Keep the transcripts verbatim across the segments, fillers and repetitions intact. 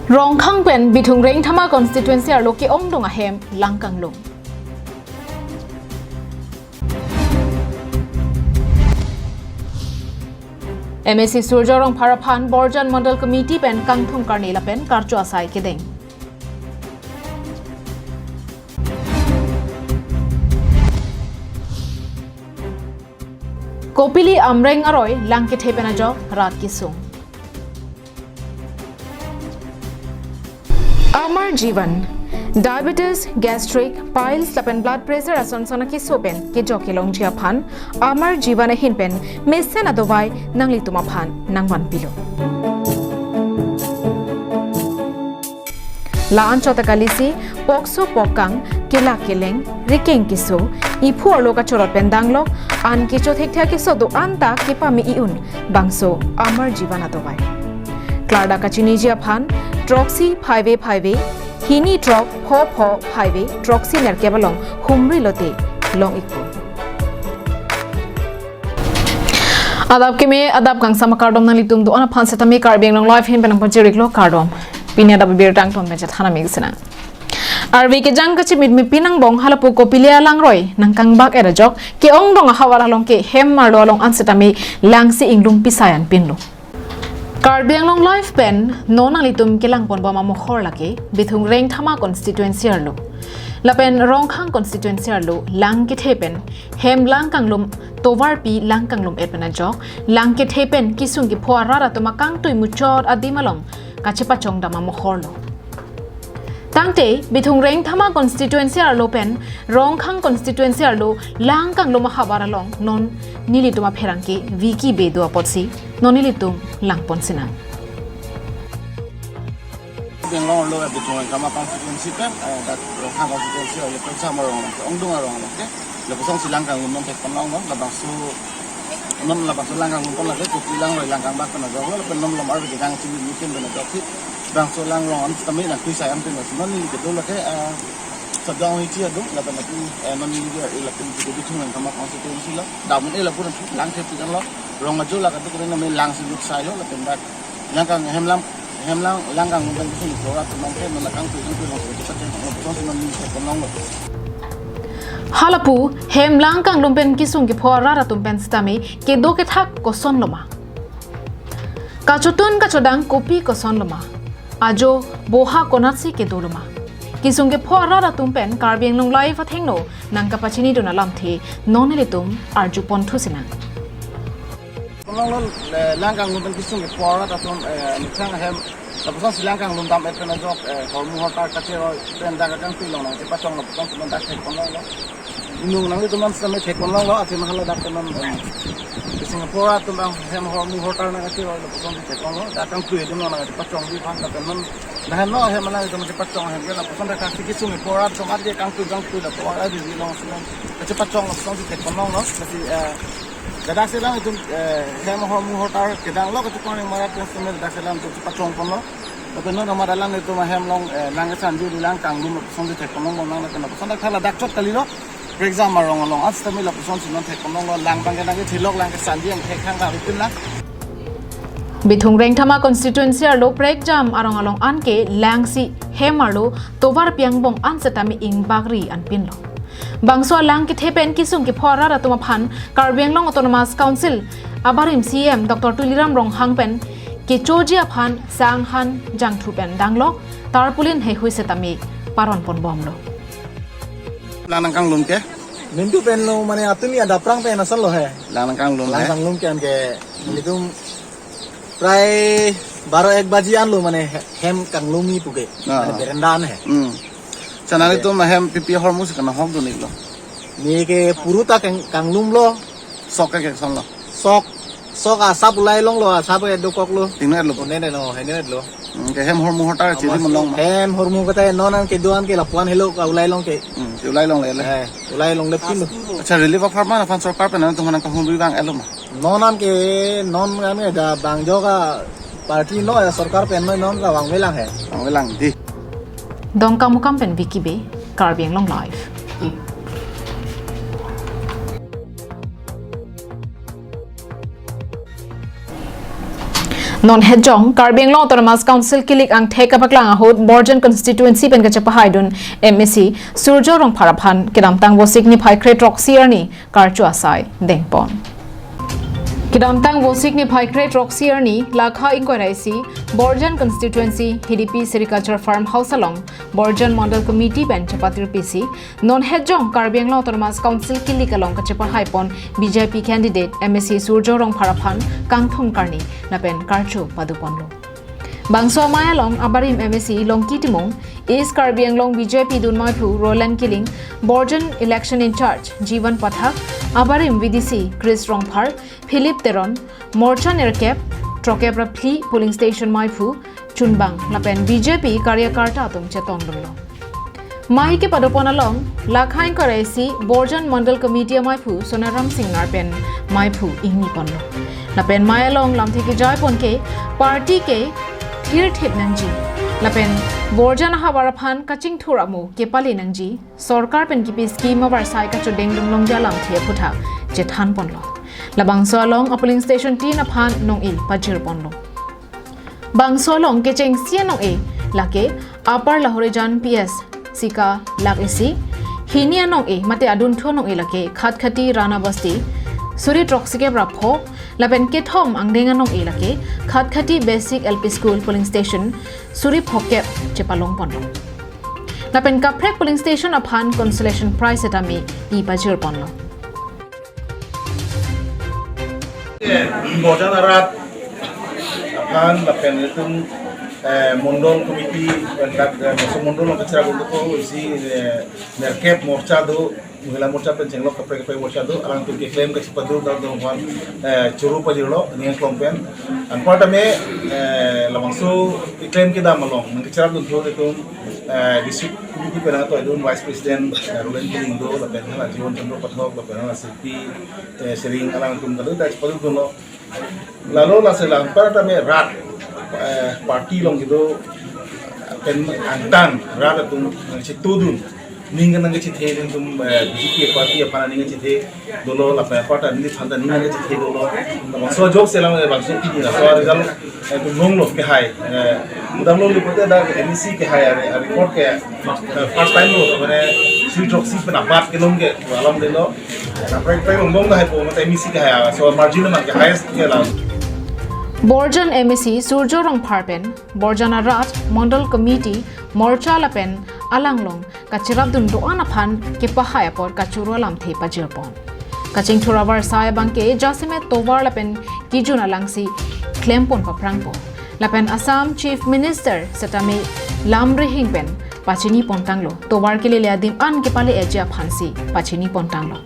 Rongkhang pen Bithung Rengthama constituency arlo ke-ongdung ahem langkanglum. M A C Surjya Rongphar aphan Borjan Mandal Committee pen kangthum karne lapen karcho asai kedeng. Kopili Amreng aroi lang kethe pen ajok rat kesung. Amar Jeevan, diabetes, gastric, piles lapen blood pressure ason son akeso pen kejok kelongji aphan Amar Jeevan ahin pen mesen adovai nanglitum aphan nangvanpilo. La-an chot akalisi, pokso pokkang, kelak keleng, rikeng keso, iphu arlo kachorot pen danglok, an kecho thekthe akeso do-an ta kepame i-un, bangso Amar Jeevan adovai. Klardak kachiniji aphan, throksi phaive phaive, hini throk pho pho phaive, throksi nerkep along humri lote long-ikpo. Adap keme, adap kangsam akardom nanglitum do-an aphan setame Karbi Anglong Live ahin pen nangpachiriklo kardom. Pini adap abirta angton pen chethan amei sinang. Arve kejang kachimit me pinang bong halapu Kopili alangroi nangkangbak-et ajok ke-ongdung ahavar along ke hem arlo along an setame langsi inglum pisai an pinlo. Karbi Anglong Live pen non nanglitum kelangponbom amohor lake Bithung Rengthama constituency arlo lapen Rongkhang constituency arlo lang kethe pen hem langkanglum tovarpi langkanglum-et pen ajok lang kethe pen kesung kepho arat atum akangtui muchot adim along kachepachongdam amohorlo. Tangte Bithung Rengthama constituency arlo pen Rongkhang constituency arlo langkanglum ahavar along non nelitum apherangke Vicky Bey do apotsi non nelitum langpon sinang. Bithung Rengthama constituency pen, eh, dak Rongkhang constituency arlo pen Samar arong along, ongdung arong along ke, lapuson si langkanglum non thekponlonglo, labangso non labangso langkanglum pon lake, Kopili alangroi langkangbak pen ajoklo, lapen non lom arve kejang chimit me pin pen ajok thik, bangso alangroi an setame nangtui sai an pinlo, non neli kedo lake, eh, Sadong Hichi adung, lapen lapu, eh, non neli ke, eh, lapu ke Bithung Rengthama constituency lo, damun e lapu lang thek pikan lo, rong ajo lake do kena me langsi lut sailo, lapen dak langkang hem lang, hem lang, langkanglum pen kesung kepho arat atum ke non akangtui kangtui along ke kachepachongdam amohor si non neli thekponlonglo. Halapu hem langkanglum pen kesung kepho arat atum pen setame kedo kethak kosonloma? Kachotun kachodang kopi kosonloma? Ajo boha konatsi kedoloma? Kesung kepho arat atum pen Karbi Anglong Live athengno nangkapachinidun alamthe non nelitum arjuponthu sinang. Ponlonglo, eh, langkanglum pen kesung kepho arat atum, eh, methang ahem, lapuson si langkanglum dam-et pen ajok, eh, hormu hortar kacheroi pen dak akangtui along nangchepachong lapuson si non dak thekponlonglo. Inung nanglitum an setame thekponlonglo, athema hala dak pen non, eh, kesung kepho arat atum bang hem hormu hortar nangkacheroi lapuson si thekponlonglo, dak akangtui adim along nangchepachongji aphan dak pen non, lahenlo hem alangtum chepachong ahem ke lapuson dak si kesung kepho arat atum an ke kangtui kangtui lapu arat di long si non kachepachong lapuson si thekponlonglo, lasi, eh, Ladak si alanglitum, eh, hem hormu hortar kedanglo kachepachong ning marat pen seme ladak si alanglitum chepachongponlo. Lapen non amat alanglitum ahem along, eh, lang kesanji, langkanglum lapuson si thekponlonglo, lang lapen lapuson dak thala dak chot kalilo. Break jam arong along an setame lapuson si non thekponlonglo, lang abang ke nangkethilok, lang kesanji angthek hang ka rupin lang. Bithung Rengthama constituency arlo Prekjam arong along anke langsi hem arlo tovarpi angbong an setame ingbakri an pinlo. Bangso alang kethe pen kesung kepho arat atum aphan Karbi Anglong Autonomous Council abarim C E M Doctor Tuliram Ronghang pen kechoji aphan sang han jangthu pen danglo, tarpaulin heihui setame paronponbomlo. Lang nangkanglum ke? Mintu pen lo mane atumi adaprang pen asonlo he. Lang nangkanglum he? Lang kanglum ke anke mintu prai baro ek baji anlo mane he-, hem kanglumi puke. Ah. Mane berenda an he. Hmm. Sana itu mah hem pipi hormu sekarang hok dun iklo. Neke puruta kang-, kanglumlo. Sok ke kek sonlo. Sok, sok asap ulai longlo, asap ke dokoklo. Tingno lo. Nene lo, hene lo. Hmm, ke hem hormu hortar chiri mon long ma. Hem hormu kata non an kedo an ke lapuan helo ka ulai long ke. Hmm, ke ulai longle le. Eh, ulai longle pin lo. Acha, relief apharman aphan sorkar pen nangtum aphan kahumri vang-etlo ma? Non an ke, non an ke da bang jo ka party no ya sorkar pen no non ka vangvelang he. Vangvelang di. Dongkamukam pen Vicky Bey, Karbi Anglong Live. Non hejong Karbi Anglong Autonomous Council kilik angthek kapaklang ahut Borjan constituency pen kachepahaidun M A C Surjo Rongphar aphan kedamtang Vosik niphai kre-throksi arni karcho asai dengpon. Kedamtang Vosik niphai kre-throksi arni Lakha ingkoi ra isi Borjan constituency H D P Sericulture Farm House along Borjan Mandal Committee pen chepatirpisi non hejong Karbi Anglong Autonomous Council kilik along kachepahaipon B J P candidate M A C Surjo Rongphar aphan kangthum karni lapen karcho padoponlo. Bangso amei along abarim M A C Longki Timung, East Karbi Anglong B J P dunmeiphu Roland Killing, Borjan election in charge Jivan Pathak, abarim V D C Chris Rongphar, Philip Teron, Morcha nerkep, throkkep ra phli polling station meiphu chunbang lapen B J P karyakarta atum chetongdunlo. Mei kepadopon along Lakha ingkoi ra isi Borjan Mandal Committee ameiphu Sonaram Singnar pen meiphu ingniponlo. Lapen mei along lamthe kejaipon ke party ke thirthip nangji lapen Borjan ahavar aphan kachingthur amo kepale nangji, sorkar pen kipi scheme avarsai kachodengdun longji alamthe aphuthak chethanponlo. Labangso along apolling station tin aphan nong-e pajirponlo. Bangso along kechengsi anong-e lake Upper Lahorijan P S Sika lakh isi, hini anong-e mate adunthu anong-e lake Khatkhati Rana Basti suri throksikep ra pho, lapen kethom angdeng anong-e lake Khatkhati Basic L P School polling station suri phokep chepalongponlo. Lapen kaprek polling station aphan consolation prize setame pi pajirponlo. Borjan arat aphan lapen itum, eh, Mondol Committee, dak, eh, Moso Mondol along kachira gundu ko isi, eh, nerkep morcha do, Mohila Morcha pen chenglok kaprek kaprek morcha do, alangtum keklem kachepaduk dak do aphan, eh, choro pajirlo, ning klong pen. Anparta me, eh, labangso keklem kedam along nangkachira gundu itum, eh, District Committee pen nangtoidun Vice President, eh, Roland Killing do, lapen hala Jivan Chandra Pathak, lapen hala Silpi, eh, Sering alangtum kado ta chepadukdunlo. Lalo lasi la anparta me rat, eh, party along kedo pen angtan rat atum nangchetudun. Ning nangkachethe atum, eh, B J P party aphan ning kachethe dolo lapen anparta neliphan ta ning kachethe dolo. Bangso ajok selang, eh, bangso pini laso result, eh, atum longlo kehai. Eh, mudamlo lipote dak M A C kehai are, are report ke, eh, first time lo, mane suri throksi pen abat kelong ke alam delo. Kaprek kaprek longbom kehaipo, mate M A C kehai, so margin man ke highest ke la. Borjan M A C Surjo Rongphar pen Borjan arat, Mondol Committee, Morcha lapen alanglong kachirapdun do-an aphan kepahai apor kachoro alamthe pajirpon. Kachingthur avarsai abangke jasemet tovar lapen kijun alangsi klempon paphrangpo. Lapen Assam Chief Minister setame lam rihing pen pachinipontanglo. Tovar kelele adim an kepale-eji aphansi pachinipontanglo.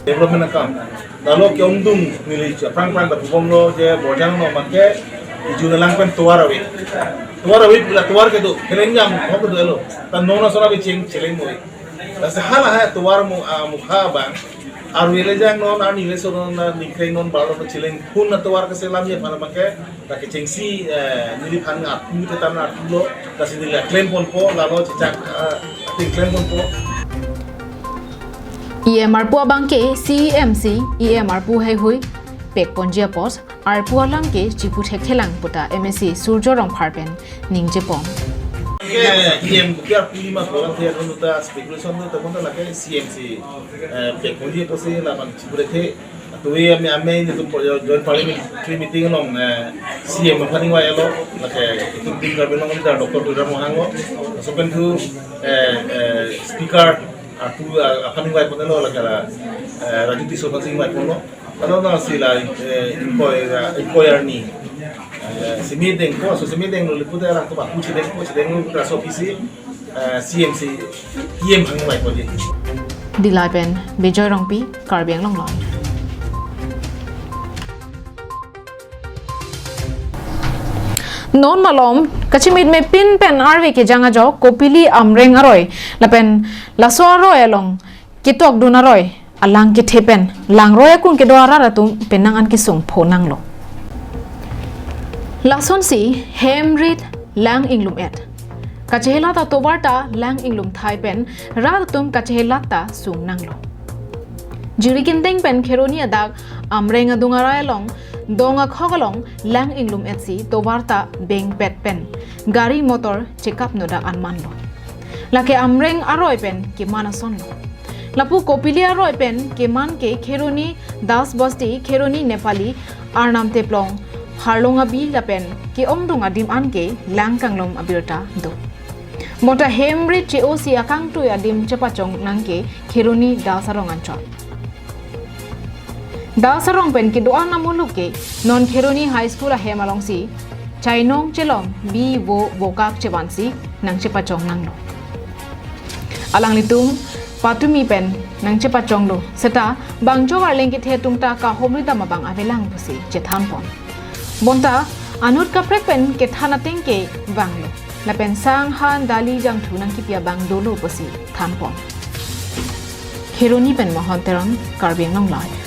Development akam. Lalo ke-ongdung neli aphrang aphrang ta pubomlo je Borjan along abangke ijun alang pen tovar ave. Tovar ave pula tovar kedo, kelengjang hok kedo elo. Ta non asona biching cheleng moi. Lasi hala ha tovar mu, ah, mukha abang. Arve le jang non, arni le so non, na ningkreng non, balo non cheleng phun na tovar ke selam ye pala abangke. Ta kechengsi, eh, neliphan ngat, ngat tetan ngat lo, lasi neli klem ponpo, lalo chechak, eh, ating klem ponpo. E M arpu abangke C E M C, E M arpu heihui pekponji apot, arpu alam ke chipu thekthelang puta M A C Surjo Rongphar pen ningjepon. Ke E M ke arpu lima bola the, anu ta speculation do, ta konta lake C E M C, eh, pekponji apotsi labang chipu thek. Tuwe ami, ami netum po-, joint parliamentary meeting along, eh, C E M aphan ingvai-lo, lake itum Team Karbi Anglong leader Doctor Tuliram Ronghang lo, laso pen tu, eh, eh, speaker, ah, tu, ah, aphan ingvaiponlo, lake la, eh, Raju Tisso aphansi ingvaiponlo. Lalo lasi la, eh, ingkoi, ah, ingkoi arni, eh, semi dengpo, so semi denglo lipote alangtum aku chedengpo, chedenglo laso apotsi, eh, C E M C, E M aphan ingvaiponji. Dillai pen Bijoy Rongpi, Karbi Anglong Live. Non malom, kachimitme pin pen arve kejang ajok, Kopili Amreng aroi, lapen laso aroi along ketokdun aroi alang kethe pen langroi akung kedo arat atum penang an kesung phonanglo. Lasonsi hem rit lang inglum-et. Kachehelat atovar ta lang inglum thai pen rat atum kachehelat ta sungnanglo. Jirikindeng pen Kheroni adak Amreng adung arai along dong akhok along lang inglum etsi tovar ta bengpet pen gari motor chekap nodak anman lo. Lake Amreng aroi pen keman ason lo. Lapu Kopili aroi pen keman ke Kheroni Das Basti, Kheroni Nepali Arnam Teplong, Harlong Abi lapen ke-ongdung adim an ke lang kanglom abirta do. Bonta hem rit che-o si akangtui adim chepachong nang ke Kheroni Das arong anchot. Das arong pen kedo-an amuluk ke non Kheroni High School ahem alongsi chainong chelom bi vo vokak chevansi nangchepachong nanglo. Alanglitum patumi pen nangchepachonglo seta bangjok arleng kethe atum ta kahomri dam abang avelang pusi chethanpon. Bonta anut kaprek pen kethan ateng ke vanglo. Lapen sang han dali jangthu nangkipi abang dolo pusi thanpon. Kheroni pen Mohon Teron, Karbi Anglong Live.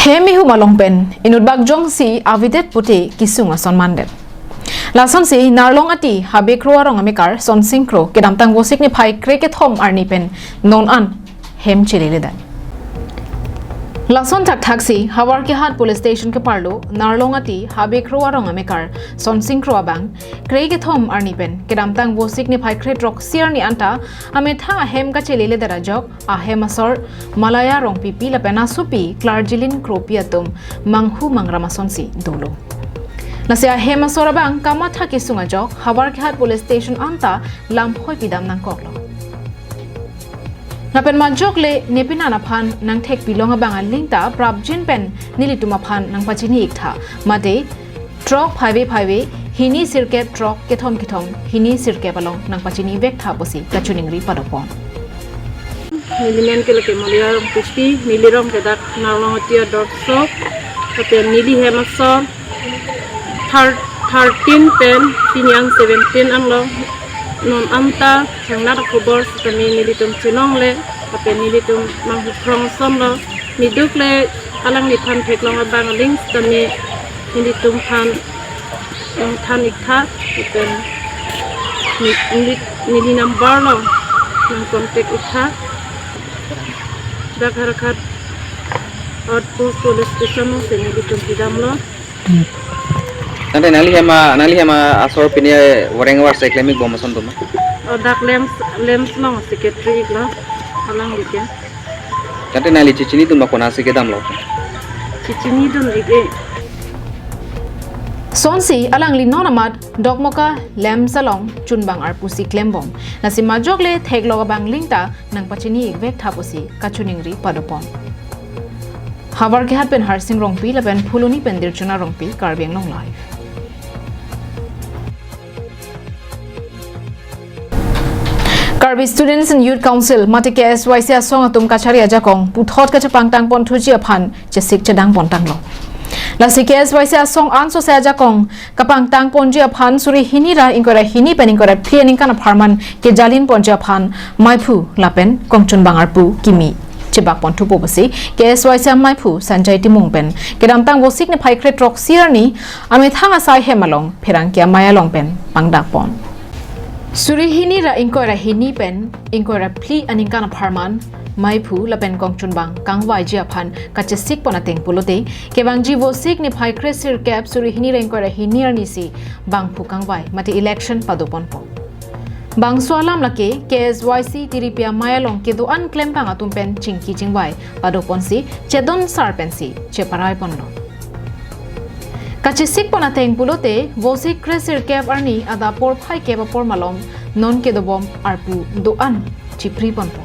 Hem ihum along pen inutbak jongsi avedet pute kesung ason mandet. Lasonsi Narlong Ati Habe Kro arong amekar Sonsing Kro kedamtang Vosik niphai krekethom arni pen non an hem cheleledet. Lason thakthaksi Howraghat Police Station keparlo Narlong Ati Habe Kro arong amekar Sonsing Kro abang krekethom arni pen kedamtang Vosik niphai kre throksi arni anta amethang ahem kacheleledet ajok ahem asor Malaya Rongpipi lapen asopi Klarjilin Kropi atum manghu mangram asonsi dolo. Lasi ahem asor abang kamatha kesung ajok Howraghat Police Station anta lamphoi pidam nangkoklo. Lapen majok le nepenan aphan nangthekpilong abang aling ta prapjin pen nelitum aphan nangpachini iktha. Mate throk phaive phaive hini sirkep throk kethom kethom hini sirkep along nangpachini vektha pusi kachiningri padopon. Neli men ke lake Malaya Rongpipi, neli rong ke dak Narlong Ati adorsok, lapen neli hem asor thir-, thirteen pen pini an seventeen anlo. Non anta thangnat akhobor sitame nelitum chelongle, lapen nelitum manghu krong asonlo. Niduk le alangliphan theklong abang aling sitame nelitum aphan nangthan iktha, lapen ne-, ne-, neli number along nang contact iktha. Dak Howraghat Outpost Police Station alongsi nelitum pidamlo. Tangte nangli hem a, nangli hem asor pini wareng war se klem-ikbom ason doma? O dak LAMPS, LAMPS along secretary iklo, alangli ke. Tangte nangli chechini dun ma konatsi kedamlo? Chechini dun-ik-e. Sonsi alangli non amat Dokmoka LAMPS along chunbang arpu si klembom. Lasi majok le theklong abang aling ta nangpachini-ik vektha pusi kachiningri padopon. Howraghat pen Harsing Rongpi lapen Phuloni pen Dirchuna Rongpi, Karbi Anglong Live. Karbi Students and Youth Council mate K S Y C asong atum kachari ajakong puthot kachepangtang ponthuji aphan chesik chedang pontanglo. Lasi K S Y C asong ansose ajakong kapangtang ponji aphan suri hini ra ingkoi ra hini pen ingkoi ra phli aningkan apharman kejalin ponji aphan maiphu lapen kongchunbang arpu kimi chebak ponthupo pusi K S Y C amaiphu Sanjay Timung pen kedamtang Vosik niphai kre throksi arni amethang asai hem along Pherangke Amei along pen pangdakpon. Suri hini ra ingkoi ra hini pen ingkoi ra phli aningkan apharman maiphu lapen kongchunbang kangvaiji aphan kachesikpon ateng pulote kevangji Vosik niphai kre sirkep suri hini ra ingkoi ra hini arnisi bangphu kangvai mate election padoponpo. Bangso alam lake K S Y C Tiripi Amei along kedo-an klembang atum pen chingki chingvai padoponsi chedon sar pensi cheparaiponlo. Kachesikpon ateng pulote Vosik kre sirkep arni adap porphai kep apor malom non kedobom arpu do-an chipriponpo.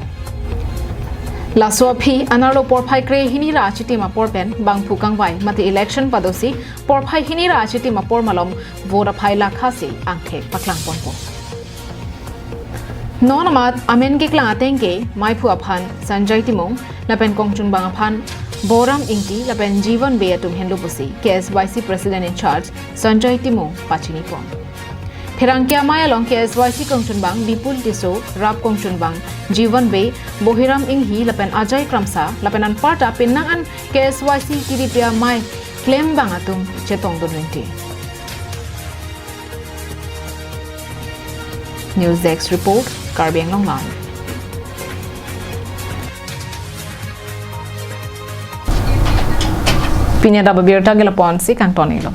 Laso aphi anerlo porphai kre hini ra achitim apor pen bangphu kangvai mate election padosi porphai hini ra achitim apor malom vote aphai lakhasi angthek paklangponpo. Non amat amen keklang ateng ke maiphu aphan Sanjay Timung lapen kongchunbang aphan Boram Ingti lapen Jivan Bey atum henlo pusi K S Y C President in Charge Sanjay Timung pachinipon. Pherangke Amei along K S Y C kongchunbang Bipul Tisso, rap kongchunbang Jivan Bey, Bohiram Inghi lapen Ajay Kramsa lapen anparta penang an K S Y C Tiripi Amei klembang atum chetongdun rinti. News Desk Report, Karbi Anglong Live. Pini adap abirta ke lapu-ansi kangton-ilo.